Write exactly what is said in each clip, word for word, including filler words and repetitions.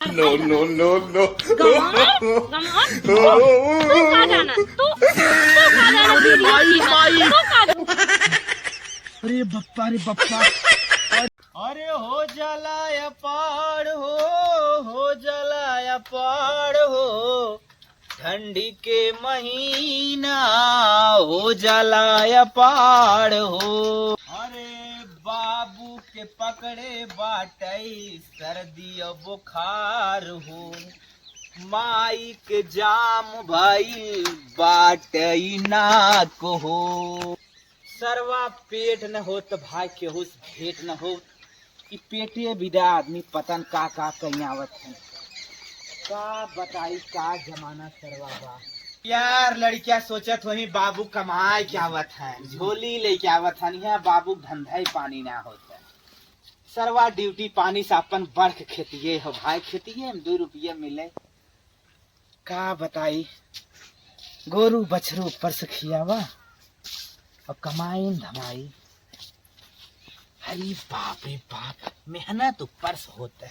No, no, no, no। गंवार, गंवार, तू का जाना? तू, तू का जाना? अरे माई, माई। तू का जाना? अरे बप्पा, अरे बप्पा। अरे हो जाला अपार हो, हो जाला अपार हो, ठंडी के महीना हो जाला अपार हो। अरे बाबू के पकड़े बाटई सर्दी और बुखार हो, माई के जाम भइल बाटई नाक हो। सरवा पेट न होत भाई, केहू से भेंट न होत। ई पेटे बिदा आदमी पता न का का कहीं आवत है। का बताई का जमाना सरवा बा। यार लड़किया सोचत होही बाबू कमाए के आवत है, झोली लेके आवत है, यहाँ बाबू के धंधा ही पानी ना होत है। सरवा ड्यूटी पानी से अपन बढ़ के खेतिए हो भाई, खेतिए में दो रुपये मिले। का बताई, गोरू बछरू ऊपर से खियावा और कमाई न धमाई। अरे बाप रे बाप, मेहनत ऊपर से होत है।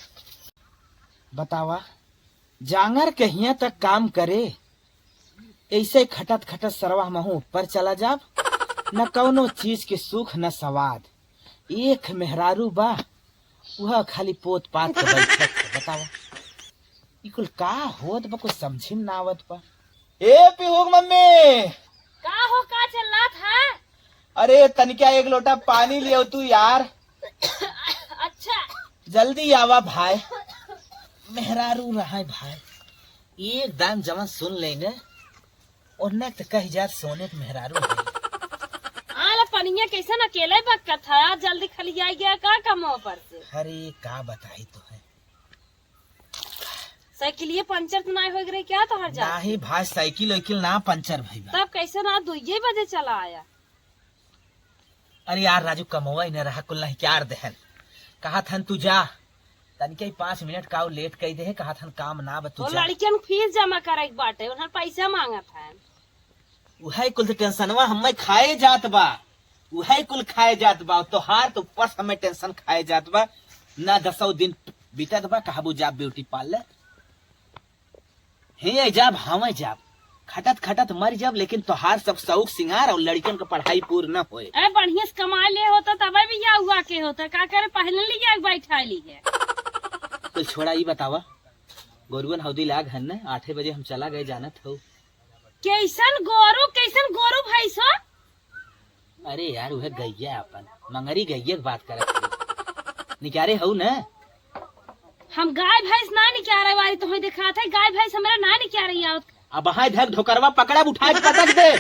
बतावा, जांगर के हियां तक काम करे, ऐसे खटत खटत सरवा महू ऊपर चला जाब। न कौनो चीज के सुख न सवाद। एक मेहरारू बा, वह खाली पोत पात के बैठत है। बतावा, ई कुल का होत बा, कुछ समझे में ना आवत बा। ए पीहू के मम्मी, का हो, का चिल्लात है? अरे तनिका एक लोटा पानी लियो तू यार। अच्छा। जल्दी आवा भाई, मेहरारू रहा भाई, एक दान जवन सुन लेने, ओन्ने त कह जा सोने के मेहरारू है। आला पनिया कैसन अकेले बकत है, आज जल्दी खलिया गया का कमवा पर से? अरे का बताई तो है। साइकिलिया पंचर तो ना हो रहे क्या तोहर जा? नाही भाई, साइकिल वाइकिल ना पंचर भई बा। तब कैसे ना दुइये बजे चला आया? अरे यार राजू, कमवा इन्हें रहा कुल नहीं क्यार देहन। कहा थन तू जा, तनिके ही पाँच मिनट का लेट कई दे, कहा थन काम ना बा तू वो जा। लड़कियन फीस जमा करे के बाटे, उन्हन पैसा मांगत हन। उहे कुल तो टेंशनवा हमें खाए जात बा, उहे कुल खाए जात बा। तोहार तो ऊपर से हमें टेंशन खाए जात बा। ना दसौ दिन बीतत बा, कहबू जा ब्यूटी पार्लर। हे जाब, हमें जाब, खटत खटत मर जाब, लेकिन तोहार सब शौक सिंगार और लड़कियन के पढ़ाई पूर न होए। ए, बढ़िया से कमा ले होता तबे बियाह हुआ के होता, का करे पहले लिया बैठा ली है। तो छोड़ा, ई बतावा, गोरुअन हौदी लाग हन न, आठे बजे हम चला गए, जानत हो। कैसन गोरू, कैसन गोरू भैंस हो? अरे यार, उहे गैया अपन, मंगरी गैया के बात करत हई। निकारे हऊ न? हम गाय भैंस ना निकारे वाली, तोहे दिखात है, गाय भैंस हमरा ना निकारे आवत। अब हाय धक ढोकरवा पकड़ब, उठाए के पटक दे।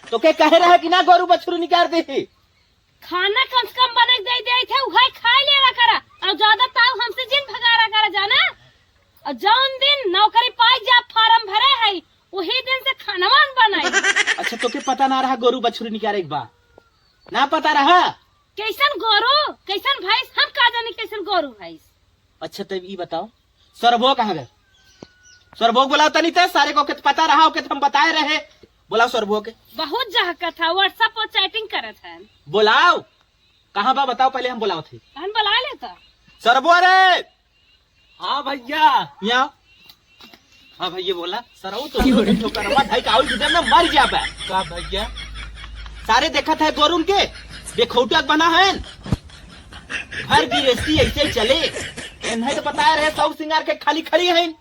तो के कहे रहे कि ना गोरू बछरू निकार दे? खाना कम से कम बने के दे देत है, उहे खाए लेवा करा। और ज्यादा ताव हमसे जिन भगारा करा जाना। और जौन दिन नौकरी पाई जा, फार्म भरे है, वही दिन से खानवा न बनाई। अच्छा, तोके पता ना रहा गोरू बछरू निकारे के बा? ना पता रहा? कैसन गोरू, कैसन भैंस, हम का जानी कैसन गोरू भैंस। अच्छा, तब ई बताओ, सरबो कहाँ गए? सरबो को बुलाओ तनी ते, सारे को के पता रहा, ओके तो हम बताए रहे। बुलाओ सरबो के। बहुत जहकत है, WhatsApp पर chatting करत है। बुलाओ, कहाँ बा बताओ, पहले हम बुलाओ थे। हम बुला लेता। सरबो रे। हाँ भैया। यहाँ। हाँ भैया बोला। सरऊ तो ठोकरवा ढाई का आउल ना मर जाबे। का भैया? सारे देखत है गोरुन के, बेखौटक बना है। घर गृहस्थी ऐसे ही चले। इन्हें तो बताए रहे सौ सिंगार के खाली खड़ी हैं।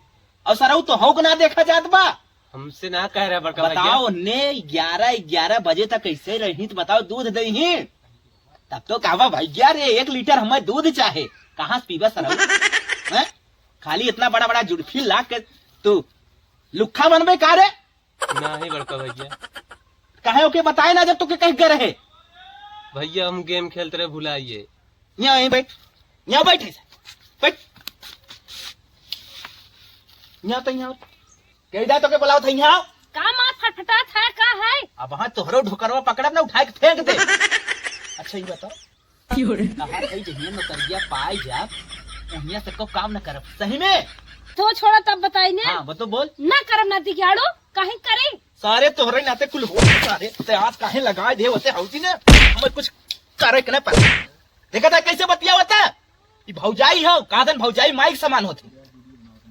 और सरऊ तो हौक ना देखा जात बा। हमसे ना कह रहे बड़का भैया। बताओ ने ग्यारह, ग्यारह बजे तक ऐसे रही तो बताओ दूध दे ही। तब तो कहवा भैया रे, एक लीटर हमें दूध चाहे, कहाँ से पीबा सरऊ? हैं? खाली इतना बड़ा बड़ा जुल्फी ला के तू लुक्खा बनबे का रे? नहीं बड़का भैया। काहे ओके बताए ना जब तोके कह गए रहे? भैया हम गेम खेलते रहे, भुलाइए। यहाँ यहीं बैठ, यहाँ बैठ, ऐसे बैठ, यहाँ तो यहाँ। कह दा तोके बुलाओ था यहाँ। का मार फटफटात है, का है? अब हाँ तोहरो ढोकरवा पकड़ब ना, उठाए के फेंक दे। अच्छा ये बताओ, कहा कहीं जहिया नौकरिया पाए जाब, उहिया से को काम न करब, सही में? तो छोड़ा तब बताई ने। हाँ, वो तो बोल। ना करब ना दिगाड़ो, कहीं करी। सारे तोहरे नाते कुल हो, सारे ते आज काहे लगाए दे होते हौजी ने, हमें कुछ करे के ना पड़े। देखा था कैसे बतिया होता? ई भौजाई हो, कादन भौजाई माई के समान होती।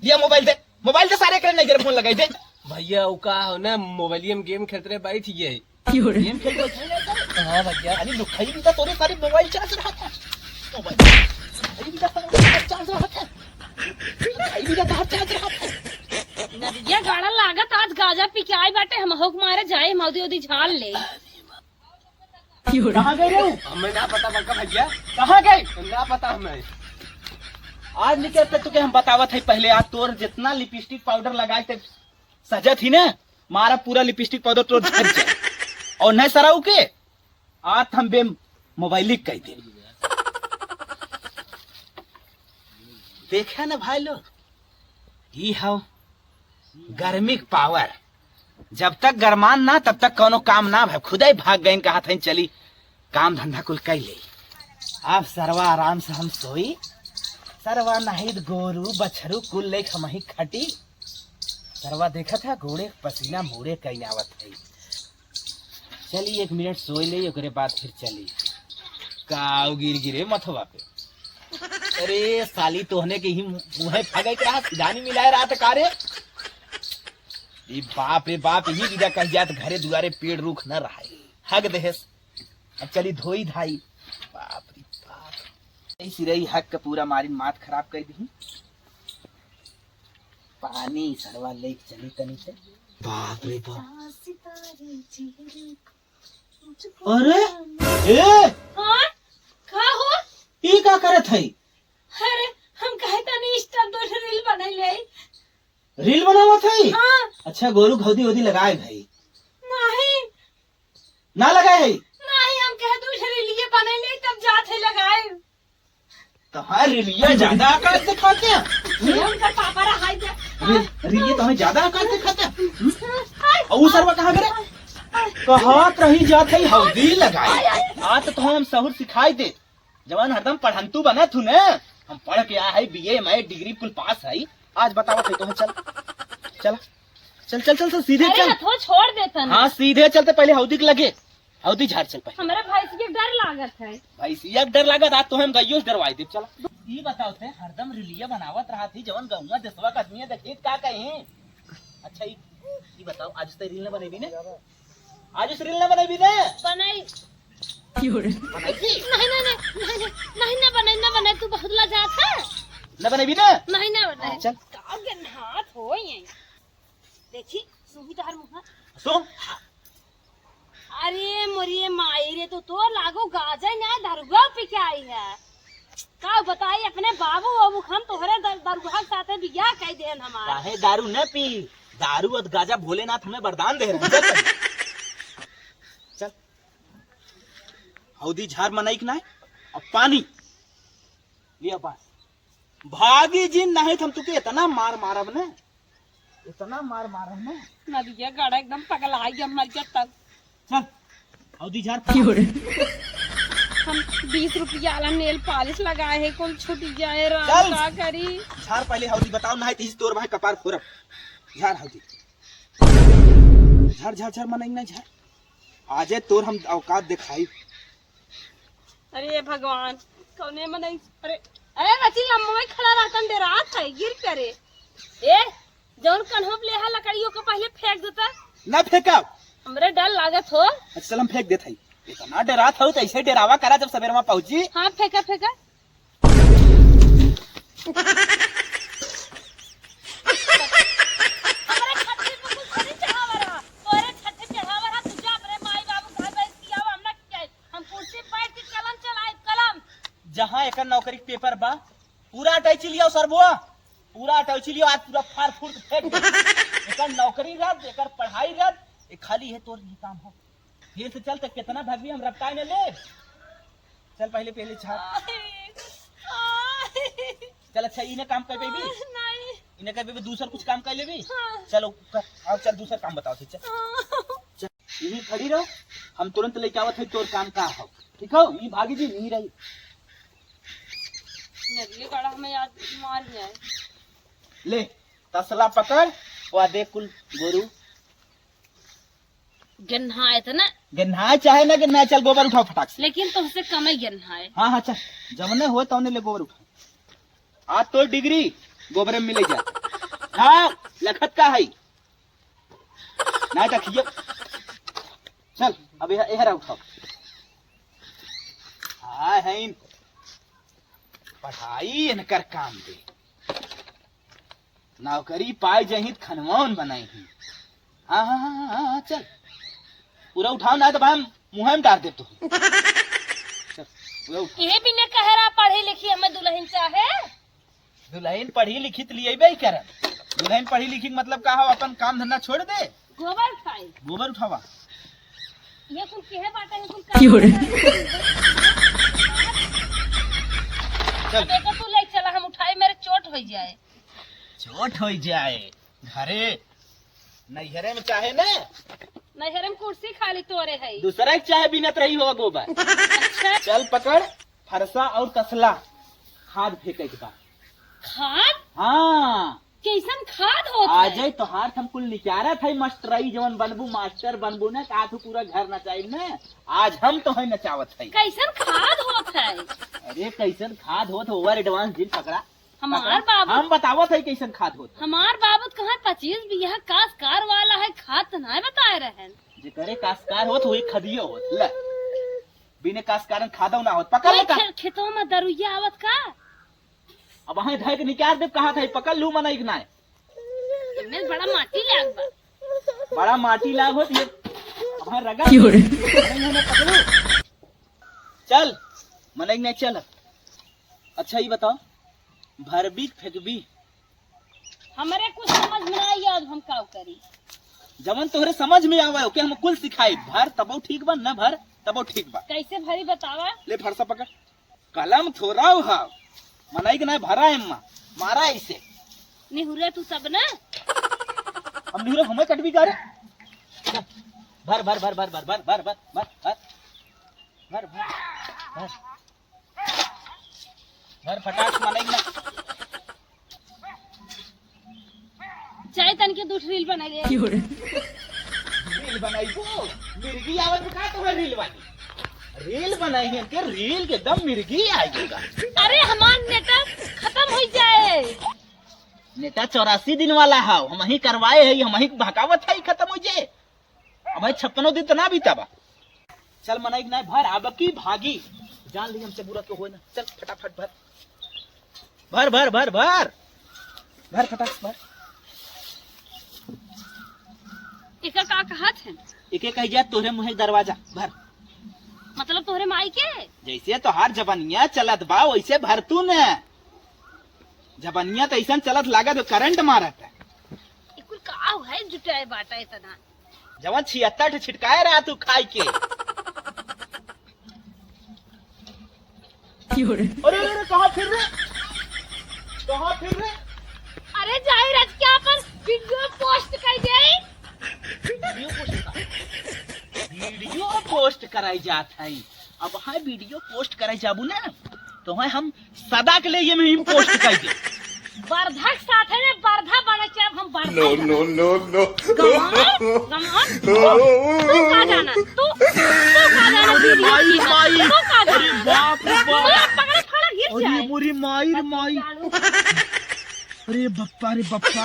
लिया मोबाइल दे, मोबाइल दे, सारे करे नहीं फोन लगाई दे। भैया, वो का हो ना, मोबाइलिया में गेम खेलत रहे, बैठ गए। गेम खेल रहे थे? हाँ भैया, अरे लुखाई भी था तोरे, सारे मोबाइल चार्ज रहा था। मोबाइल, लुखाई भी था सारे मोबाइल चार्ज रहा था। लुखाई भी था बाहर चार्ज रहा था। नदिया गाड़ा लागत आज गाजा पी के आई बाटे, हम होक मारे जाए, हम औदी औदी झाल ले। कहाँ गए रे उ? हमें ना पता बड़का भैया। कहाँ गए? ना पता हमें। आज निकल पे तुके हम बतावत है पहले, आज तोर जितना लिपस्टिक पाउडर लगाए थे सजत ही ना, मारा पूरा लिपस्टिक पाउडर तोर झड़ जाए। और नहीं सराऊ के, आज हम बे मोबाइल कह दे। देखे ना भाई लोग, ई हव गर्मी के पावर। जब तक गरमान ना, तब तक कौनो काम ना भय। खुदे भाग गइन, कहत हइन चली काम धंधा कुल कइ ले। अब सरवा आराम से हम सोई, सरवा नहीं त गोरू बछरू कुल लेके हम ही खटी। सरवा देखत है गोड़े पसीना मुड़े कइन आवत है। चली एक मिनट सोई ले, ओकरे बाद फिर चली। काऊ गिर गिरे मथवा पे। अरे साली, तोहने के ही मुँहे फगै के रहा, सिधानी मिलाए रहा त का रे? ई बाप रे बाप, यही विदा कह जात घरे दुआरे पेड़ रूख न रहे। हग देहेस। अब चली धोई धाई। बाप रे बाप। ऐसी रही हग के पूरा मारिन माथ खराब कर दी। पानी सरवा लेके चली तनी से। बाप रे बाप। अरे, ए! हाँ? का हो? ई का करत है? अरे, हम कहे तनी Insta दो ठे reel बनाई ले। Reel बनावत है? हाँ। अच्छा, गोरू घौदी ओदी लगाए भाई। नहीं। ना लगाए है? नहीं, हम कहे दो ठे reel ये बनाई ले, तब जात है लगाए। तोहार रिलिया ज्यादा अकड़ दिखाते हैं। ये उनका पापा रहा है क्या? रि-, रिलिया तोहार ज्यादा अकड़ दिखाते हैं। और वो सरवा कहाँ गए? कहाँ कहीं जाते ही हौदी लगाए। आज तो हम सहूर सिखाई दे। जवान हरदम पढ़ंतू बना थू ने। हम पढ़ के आ है, बीए, एमए, डिग्री कुल पास है। आज बतावत है तोहे, चल। चल, चल, चल, चल, सीधे अरे चल। हथवा छोड़ देता ना। हाँ, सीधे चलते पहले हौदी के लगे। हौदी झार चल पहले। हमरा भैंसिया के डर लागत है। भैंसिया के डर लागत, आज तो हम गइयो से डरवाई देब, चला। ई बताओ ते, हरदम रिलिया बनावत रहत ही, जवन गौवा देसवा के आदमी है, देखी त का कही? अच्छा, ई, ई बताओ, आज ते reel न बनेबी ने? आज उस reel न बनेबी ने? बनाई। बनाई की? नहीं, नहीं, नहीं, नहीं, नहीं, नहीं, ना बनाई, ना बनाई, तू बहुत लजात है। न बनेबी ने? नहीं, ना बनाई। चल। का गन्हात हो ये? देखी, सूंघी तोहर मुँह। सूंघ। अरे मोरिये माई रे, तो तोर लागो गाजा ना, दरुआ पी के आई है। का बताई, अपने बाबू बाबू हम तोहरे दर-, दरुआ के साथे बियाह कई देहन हमार। काहे दारू न पी? दारू और गाजा भोलेनाथ हमें वरदान दे रहे हैं। चल। हौदी झार मनई के नाय, अब पानी। लिया बस। भागी जिन, नहीं त हम तुके इतना मार मारब ने, इतना मार मारब ने। नदिया गड़ा एकदम पगला गया, मर गया तब। चल, हौदी झार। हम बीस रुपया वाला nail polish लगाए है, कुल छूट जाए, राम चल। का करी? झार पहले हौदी, बताओ, नहीं त इस तोर भाई कपार फोरब। झार हौदी। झार, झार, झार, मनई ना झार। आजे तोर हम औकात दिखाई। अरे भगवान, कौने मनई, अरे, अरे रची लम्बा में खड़ा रहतन, डेरात है, गिर करे। ए, जौन कन्हप लेहा लकड़ियों को पहले फेंक देता। ना फेंका। हमरे डर लागत हो। अच्छा, चल हम फेंक देत हई। इतना डेरात हो तो ऐसे डेरावा करा जब सवेरे वहाँ पहुँची। हाँ, फेंका, फेंका। हमरे छठे पे कुछ थोड़ी चढ़ावा रहा। तोरे छठे चढ़ावा रहा, तू जा अपने माई बाबू घर बैठ के आवा, हम ना क्या, हम कुर्सी पे बैठ के कलम चलाए, कलम। जहाँ एकर नौकरी के paper बा, पूरा अटैची लियाओ सरबुआ, पूरा अटैची लियाओ, आज पूरा फाड़ फूड़ के फेंक दे। एकर नौकरी रद्द, एकर पढ़ाई रद्द, ये खाली है तोर ही काम हो। फिर से चल, तो कितना भगवी हम रपटाए न ले। चल, पहले, पहले झार। आए, आए। चल, अच्छा, इन्हें काम कर पेबी? नहीं। इन्हें कर पेबी, दूसर कुछ काम कर लेबी? हाँ। चलो, कर, आओ, चल, दूसर काम बताओ, ठीक, चल। हाँ। चल, यहीं खड़ी रहो, हम तुरंत लेके आवत है तोर काम का हो, ठीक हो? यहीं भागी जी, यहीं रही। नदिया गड़ा हमें याद मार गया है। ले, तसला पकड़, वा देख कुल गोरू। गन्हाए त ना। गन्हाए चाहे ना गन्हाए, चल गोबर उठाओ फटाक से। लेकिन तुमसे कम ही गन्हाए। हाँ, हाँ, चल। जवने होए तवने ले गोबर उठा। आज तोर डिग्री गोबरे में मिले जा। हाँ, लखत का है? ना देखिए। चल, अब यह, यह रहा उठाओ। हाँ, है इन। पढ़ाई इनकर काम दे। नौकरी पाई जही त खनवान बनाई ही। हाँ, हाँ, हाँ, हाँ, हाँ, चल। पूरा उठाओ ना तो भाई मुँह में डाल दे तू। चल, पूरा उठा। ये भी ने कह रहा पढ़ी लिखी हमें दुल्हन चाहे। दुल्हन पढ़ी लिखी त लिएबे ही करब। दुल्हन पढ़ी लिखी के मतलब का हो, अपन काम धंधा छोड़ दे। गोबर उठाई। गोबर उठावा। ये कुल केहे बाटे, ये कुल क्यों रे? चल। अब एको तू ले चला, हम उठाई, मेरे चोट हो जाए। चोट हो जाए। घरे, नैहरे में चाहे ना। नैहरे में कुर्सी खाली तोरे है। दूसरा के चाहे बिनत रही हो गोबर। अच्छा। चल पकड़। फरसा और तसला खाद फेंके के बा। खाद? हाँ। कैसन खाद होत है? आजै तोहार हम कुल निचारत है मास्टरई, जवन बनबू मास्टर बनबू ना, का तू पूरा घर नचाइब ना। आज हम तोहे नचावत है। कैसन खाद होत है? अरे कैसन खाद होत है, over advance जिन पकड़ा। हमार पकड़ा। बाबू हम बतावत है कैसन खाद होत है। हमार बाबू तो कहाँ पच्चीस बीघा कास कार वाला है, खाद तो नहीं बताए रहन। जेकरे कास कार होत वही खदियो होत। ले। बिने कास कारन खादो ना होत। पकड़ ले का? खे-, खेतों में दरुइया आवत का? अब वहीं धै के निकाल दे, कहा था, पकड़ लू मनई के नाय। इनमें बड़ा माटी लाग बा। बड़ा माटी लाग होत ये। अब हाँ रगा। क्यों रे? मनई के नाय पकड़ू। चल, मनई के नाय चल। अच्छा ये बताओ, भरबी फेंकबी? हमरे कुछ समझ में ना आई, अब हम का करी? जवन तोहरे समझ में आवे, ओके हम कुल सिखाई। भर तबो ठीक बा, न भर तबो ठीक बा। कैसे भरी बतावा? ले फरसा पकड़। कलम थोराव हा, मनई के ना भरा एम्मा, मारा ऐसे। निहुरे तू तब ना। हम निहुरे हमें कटबी का रे? भर, भर, भर। भर फटाक से मनई ना। चाहे तन के दू ठो रील बनाई ले। क्यों रे? रील बनाई तो मिर्गी आवत का तो है रील वाली। रील बनाई है के रील के दम मिर्गी आएगा। अरे हमार नेटा खत्म हो जाए। नेटा चौरासी दिन वाला है, हम ही करवाए है, हम ही बहकावत है, खत्म हो जाए। अब भाई छप्पनो दिन तो ना बीता बा। चल मनई के नाय भर, अब की भागी। जान ली हमसे बुरा क्यों होए ना। चल फटाफट भर। भर, भर, भर, भर। भर फटाक से भर। एका का कहत है? एके कही जा तोहरे मुँहे दरवाजा भर। मतलब तोहरे माई के? जैसे तोहार जबनिया चलत बा वैसे भर तू न। जबनिया तो ऐसन चलत लागत हो करंट मारत है। ई कुल का है जुटाए बाटा इतना? जवन छिहत्तर ठे छिटकाए रहा तू खाई के। अरे, अरे, अरे, कहाँ फिर रे? कहाँ फिर रे? अरे, जाहिर है क्या अपन वीडियो पोस्ट कर दे। वीडियो पोस्ट का? वीडियो पोस्ट कराई जात है। अब हाँ वीडियो पोस्ट कराई जाबू ना, तो हाँ हम सदा के लिए ये में पोस्ट कर दे। बरधा के साथ है ना, बरधा बने के अब हम बरधा। No, no, no, no। गमान, गमान। तू का जाना? तू, तू का जाना अरे वीडियो माई, की बात? माई। तू का जाना? अरे बाप रे बाप। तू पकड़े फाड़ा गिर अरे जाए। मोरी माई रे माई। अरे बप्पा रे बप्पा।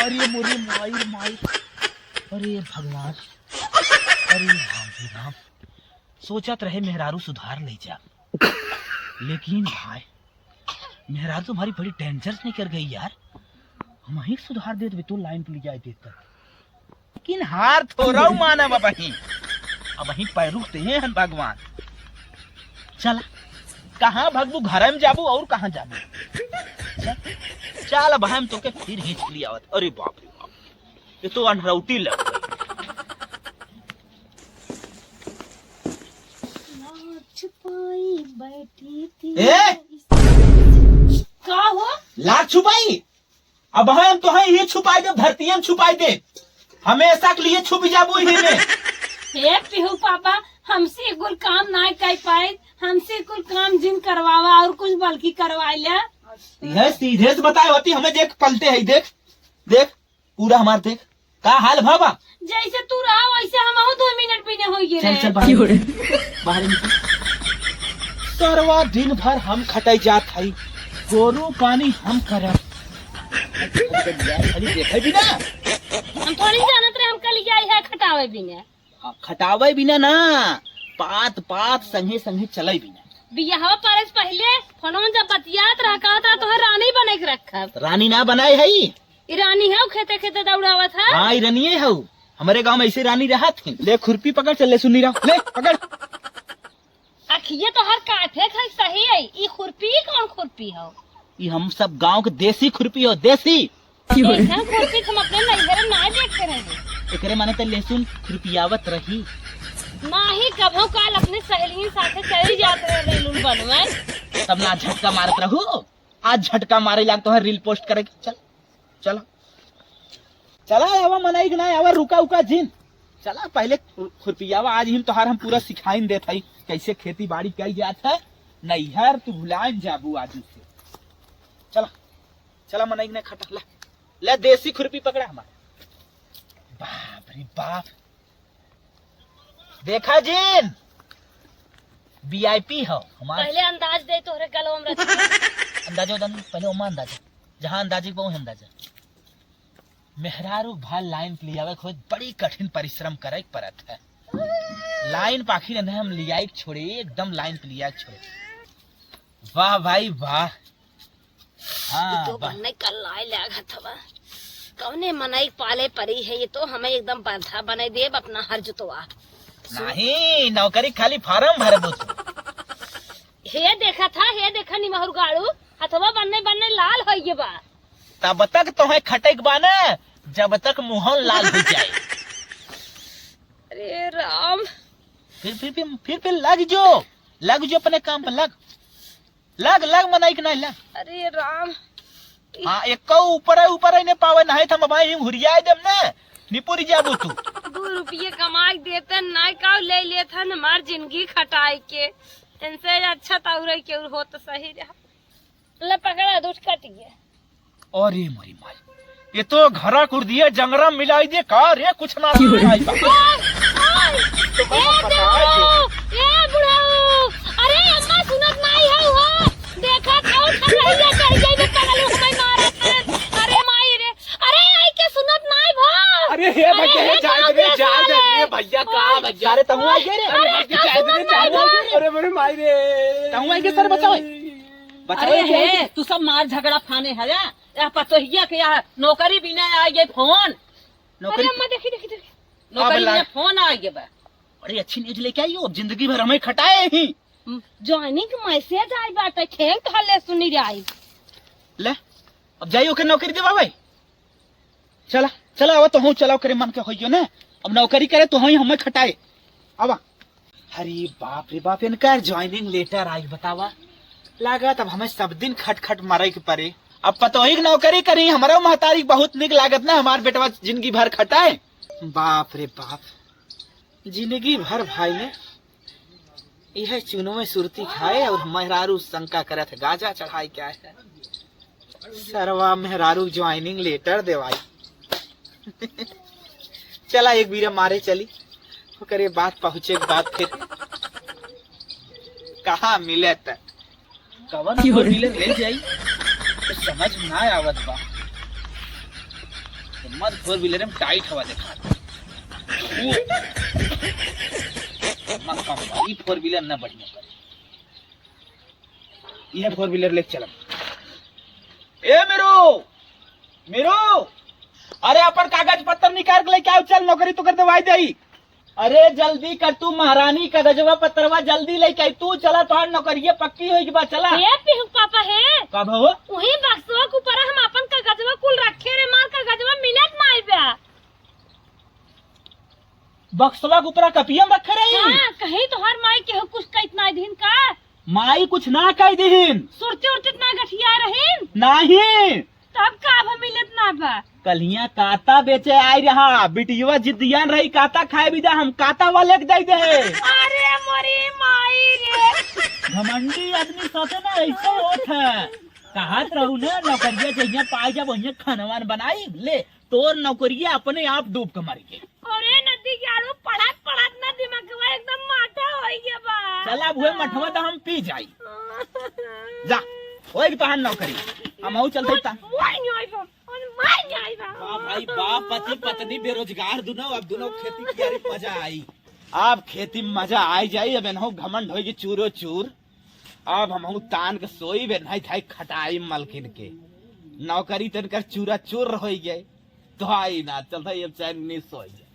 अरे मोरी माई रे माई। अरे भगवान। अरे राम रे राम। सोचत रहे मेहरारू सुधार ले जा। लेकिन भाई, मेहरारू तुम्हारी बड़ी डेंजर निकर गई यार। हम ही सुधार देत बे तो लाइन पे ले जाए देत तक। लेकिन हार थोड़ा मानब अब ही। अब ही पैरुख ते हैं भगवान। चल, कहाँ भगबू, घर में जाबू और कहाँ जाबू? चल, चल अब हम तोके फिर खींच लिया आवत। अरे बाप रे बाप, ये तो अनरौटी लग गई। लाज छुपाई बैठी थी। ए? का हो? लाज छुपाई? अब हम तो है ये छुपाई दे, धरतियन छुपाई दे, हमेशा के लिए छुप जाबू ही में। हे पिहू पापा, हमसे कुल काम ना कर पाए, हमसे कुल काम जिन करवावा और कुछ बल्कि करवाए ले। यह सीधे से बताए होती, हमें देख पलटे है, देख, देख। पूरा हमार देख, का हाल भवा? जैसे तू रहा वैसे हमहू दो मिनट भी नहीं होइए चल, रे। चल, बाहर निकल। बाहर निकल। सरवा दिन भर हम खटाई जात हई, गोरू पानी हम करब, खाली देखे बिना। हम थोड़ी जानत रहे हमका लियाई है खटावे बिना। हाँ, खटावे बिना ना, पात पात संगे संगे चले बिना। बियाहवा परे से पहिले फोनवा जब बतियात रहा, कहत रहा तोहर रानी बने के रखब। रानी ना बनाए है ई। ई रानी हौ, खेते खेते दौड़ावत है। हाँ, ई रानिये हौ। हमरे गाँव में ऐसे रानी रहत है। ले खुरपी पकड़, चल ले सुनी रहा, ले पकड़। अखिए तोहर काफे खाई सही है। ई खुरपी कौन खुरपी हौ? ई हम सब गाँव के देसी खुरपी हौ, देसी। ऐसा खुरपी हम अपने नैहर में ना देखे रहे। एकरे माने त लहसुन खुरपियावत रही। नाही, कभो काल अपने सहेलियन साथे चली जात रहे reel उल बनवे। तब ना झटका मारत रहू, आज झटका मारे लाग तोहर reel post करे के। चल, चला, चला, आवा मनई के ना, आवा, रुका उका जिन। चला पहले खु-, खुरपियावा, आज ही तोहार हम पूरा सिखाइन देत हई, कैसे खेती बाड़ी कई जात है। नैहर तू भुलाइन जाबू आज से। चला, चला मनई के ना खटा, ला, ला देसी खुरपी पकड़ा हमार। बाप रे बाप, देखा जिन, V I P हो हमार। पहले अंदाज दे तोहरे गलवा में रख। अंदाजो दन, पहले ओमा अंदाजा, जहाँ अंदाजे के बा, वही अंदाजा। मेहरारू भा line पे लियावे के होत बड़ी कठिन परिश्रम करे के परत है। Line पे आखिर इन्हें हम लियाई के छोड़े, एकदम line पे लिया के छोड़े। वाह भाई वाह। हाँ, ई तो वाह। बन्ने कल्लाए लागत हवा। कौने मनई पाले परी है, ये तो हमें एकदम बंधा बने देब अपना हर जुतवा। नहीं, नौकरी खाली form भर दो तू। हे देखा था, हे देखा निमहुर गाड़ू, हथवा बन्ने बन्ने लाल होइगे बा। तब तक तोहे खटे के बा ना, जब तक मुहन लाल हो जाए। अरे राम। फिर, फिर, फिर, फिर, फिर लग जो, लग जो अपने काम पर, लग, लग, लग, मनई के नहीं लग। अरे राम। हाँ, एको ऊपर है, ऊपर है, ने पावे नहीं, हम भाई हुरियाए देम ना, निपुर जाबू तू। दो रुपये कमाई देते, नहीं का ले लेत हन हमार जिंदगी खटाई के, इनसे अच्छा तो और केहू हो तो सही रहा। ले पकड़ा, दूध कट गया। अरे मोरी माई, ये तो घरा कुर दिए, जंगरा मिलाई दिए का रे, कुछ ना सुनाई बा। ओए, ओए, ए देवरो, ए बुढ़ऊ, अरे अम्मा सुनत नाई है हो, देखा खाओ खा रही है, चढ़ गई बे पगलू हमें मारा था। अरे माई रे, अरे आई के सुनत नाई भा। अरे हे अरे भैया, हे हे जाए दे रे, जाए दे रे, भैया का भैया। अरे तहु आई गे रे। अरे का सुनत नाई भा। अरे मेरे माई रे। तहु आई गे सर बचाओ। बचाओ अरे के हे, आई। तू सब मार झगड़ा फाने है या? या पतोहिया के या नौकरी बिना आई गे फोन। नौकरी अरे अम्मा, देखी, देखी, देखी। नौकरी अब ला- बिना फोन आई गे बा। बड़ी अच्छी news लेके आई हो, जिंदगी भर हमें खटाए ही। हम्म, joining message आई बाटे, खेंग हले सुनी रे आई। ले, अब जाई ओके नौकरी देवा भाई। चला, चला, आवा तो हूँ, चला ओकरे मन के होइयो ना। अब नौकरी करे तो हूँ हमें खटाए। आवा। अरे बाप रे बाप, इनकर joining letter आई बतावा। लागत अब हमें सब दिन खट खट मरे के परे। अब पतोही के नौकरी करी, हमारा महतारी बहुत निक लागत ना, हमार बेटवा जिंदगी भर खटाए। बाप रे बाप, जिंदगी भर भाई ने यह चूनो में सुरती खाए और मेहरारू शंका करत है, गाजा चढ़ाई क्या है? सरवा मेहरारू joining letter देवाई। चला एक बीरा मारे चली, ओकरे बाद पहुँचे के बाद फिर कहाँ मिले त। कवन four wheeler ले जाई, तो समझ में ना आवत बा। हिम्मत four wheeler में tight हवा देखा। हिम्मत कम बा, ई four wheeler ना बढ़िया बा। इहे four wheeler लेके चलब। ए मेरो, मेरो, अरे अपन कागज पत्तर निकाल के लेके आओ, चल नौकरी तो कर देवाई देई। अरे जल्दी कर तू महारानी, कागजवा पत्तरवा जल्दी लेके आई तू, चला तोहार नौकरिया पक्की होई के बा, चला। ए पिहू पापा हे। का भा हो? उही बक्सवा के ऊपर हम अपन कागजवा कुल रखे रे, मार कागजवा मिलत नाई बा। बक्सवा के ऊपर कपिया में रखे रही? हाँ, कहीं तोहार माई केहू कुछ कहत नाई दिहिन का? माई कुछ ना कह दिहिन। सुरती उरती ना गठिया रहीन? नाही। तब का अब मिलत ना बा? कलिया काता बेचे आई रहा, बिटिया जिद्दियान रही, काता खाए बिदा, हम काता वाले के दे दे। अरे मोरी माई रे। घमंडी आदमी साथे ना ऐसे होत है। कहत रहू ना, नौकरिया जइया पाए जब वहिया खानवान बनाई, ले, तोर नौकरिया अपने आप डूब के मर गई। अरे नदी के आड़ू पढ़त पढ़त ना दिमागवा एकदम माठा होई गया बा। चला, अब हुए मठवा तो हम पी जाई। जा, होई तोहार नौकरी। हम हूँ चलते ता। वाह भाई, वाह, पति पत्नी बेरोजगार दुनो, अब दुनो खेती कियारी मजा आई। अब खेती में मजा आई जाई, अब एनहु घमंड होई कि चूरो चूर। अब हम हूँ तान के सोई बे, नहीं थाई खटाई मलकिन के। नौकरी तनकर चूरा चूर होई गए। तो आई ना, चलता अब चैन नहीं सोई जाए।